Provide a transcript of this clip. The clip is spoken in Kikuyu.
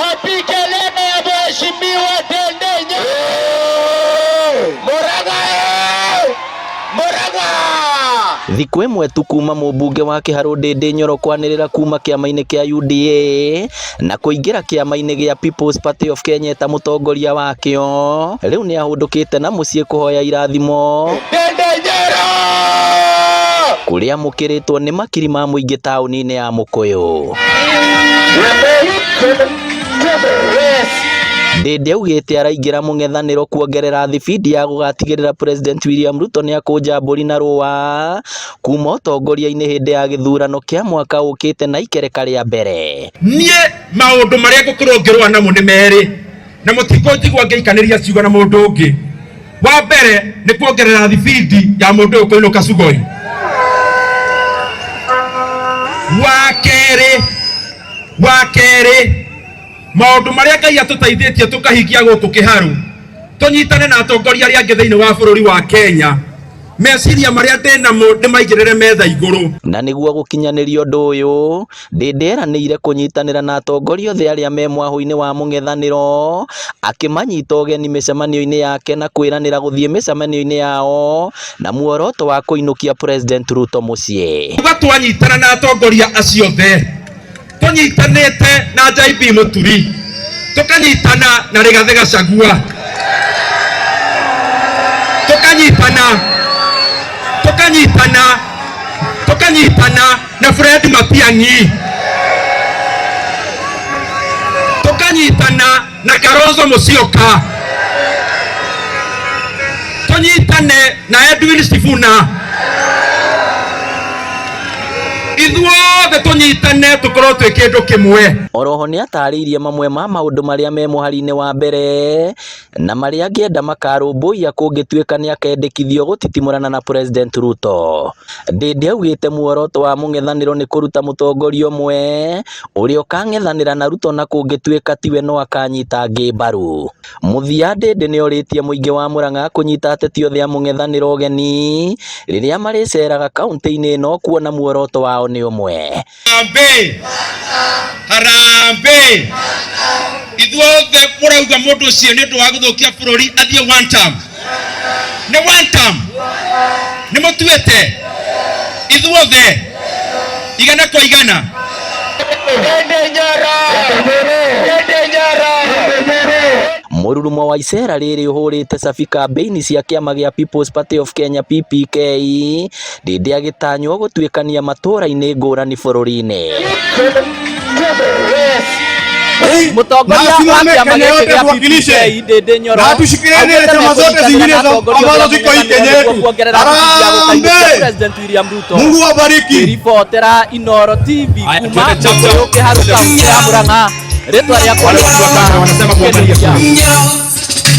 Wapi kelele ya mheshimiwa Ndindi Nyoro? Murang'a! Murang'a! Thikũ ĩmwe tu kuma mũmbunge wa Kĩharũ Ndindi Nyoro kwanĩrĩra kuma kĩama-inĩ kĩa UDA na kũingĩra kĩama-inĩ gĩa People's Party of Kenya ta mũtongoria wakĩo, rĩu nĩ ahũndũkĩte na mũciĩ kũhoya irathimo Ndindi Nyoro! kũrĩa amũkĩrĩtwo nĩ makiri ma mũingĩ taũni-inĩ ya Mũkũyũ. Ndindi augĩte araingĩra mũng'ethanĩro kuongerera thibindi ya gũgatigĩrĩra President William Ruto nĩakũnja mbũri na rũa kuma ũtongoria-inĩ hĩndĩ ya gĩthurano kĩa mwaka ũkĩte na ikereka rĩa mbere. Niĩ maũndũ marĩa ngũkorwo ngĩrũa namo nĩ merĩ, na mũtikũnjigua ngĩikanĩria ciugo na mũndũ ũngĩ. Wa mbere nĩ kuongerera thibindi ya mũndũ ũyũ kũinũka Sugoi. Wa kerĩ, wa kerĩ, maũndũ marĩa Ngai atũteithĩtie tũkahingia gũkũ Kĩharũ, tũnyitane na atongoria arĩa angĩ thĩinĩ wa bũrũri wa Kenya, meciria marĩa ndĩ namo ndĩmaigĩrĩre metha igũrũ. Na nĩguo gũkinyanĩria ũndũ ũyũ, Ndindi eranĩire kũnyitanĩra na atongoria othe arĩa me mwahũ-inĩ wa mũng'ethanĩro, akĩmanyita ũgeni mĩcemanio-inĩ yake na kwĩranĩra gũthiĩ mĩcemanio-inĩ yao na muoroto wa kũinũkia President Ruto mũciĩ. Tuga twanyitana na atongoria acio othe, tũnyitanĩte na JB Mũturi, tũkanyitana na Rigathĩ Gachagua, tukanyitana tukanyitana tukanyitana na Fred Matiang'i, tukanyitana na Kalonzo Musyoka, tunyitane na Edwin Sifuna, ithuothe tunyitane tukorwo twĩ kĩndũ kĩmwe. Oroho nĩatarĩirie mamwe ma maũndũ marĩa me mũhari-inĩ wa mbere na marĩa angĩenda makarũmbũiya kũngĩtuĩka nĩakendekithio gũtitimũrana na President Ruto. Ndindi augĩte muoroto wa mũng'ethanĩro nĩ kũruta mũtongoria ũmwe ũrĩa ũkang'ethanĩra na Ruto na kũngĩtuĩka tiwe no akanyita angĩ mbaru. Mũthia Ndindi nĩorĩtie mũingĩ wa Murang'a kũnyita ateti othe a mũng'ethanĩro ũgeni rĩrĩa marĩceraga kaunti-inĩ ĩno kuona muoroto wao nĩ ũmwe. Harambee! Harambee! Ithuothe mũrauga mũndũ ũcio nĩ ũndũ wa gũthũkia bũrũri athiĩ one term. Nĩ one term. Nĩ mũtuĩte ithuothe igana kwa igana. Ndindi Nyoro! Ndindi Nyoro! Mũrurumo wa icera rĩrĩ ũhũrĩte cabi kambĩini cia kĩama gĩa People's Party of Kenya PPK Ndindi agĩtanywo gũtuĩkania matũũra-inĩ ngũrani bũrũri-inĩ. Mũtongoria wa Nasimame kĩama Kenya gĩkĩ yote gĩa tuwakilishe PPK Ndindi Nyoro na tushikilie augĩte chama zote mekũnyitanĩra zingine na atongoria ambazo othe a ziko hii mũng'ethanĩro Kenya nĩguo yetu. kuongerera thibindi ya gũkainũkia Harambee! President William Ruto. Mungu awabariki. Ngĩribotera Inooro TV Haya, kuma twende chap chap. Mũkũyũ Kĩharũ kaunti ya Murang'a, rĩtwa rĩakwa Wale nĩ watu wa kamera wanasema kuangalia. Kĩnuthia.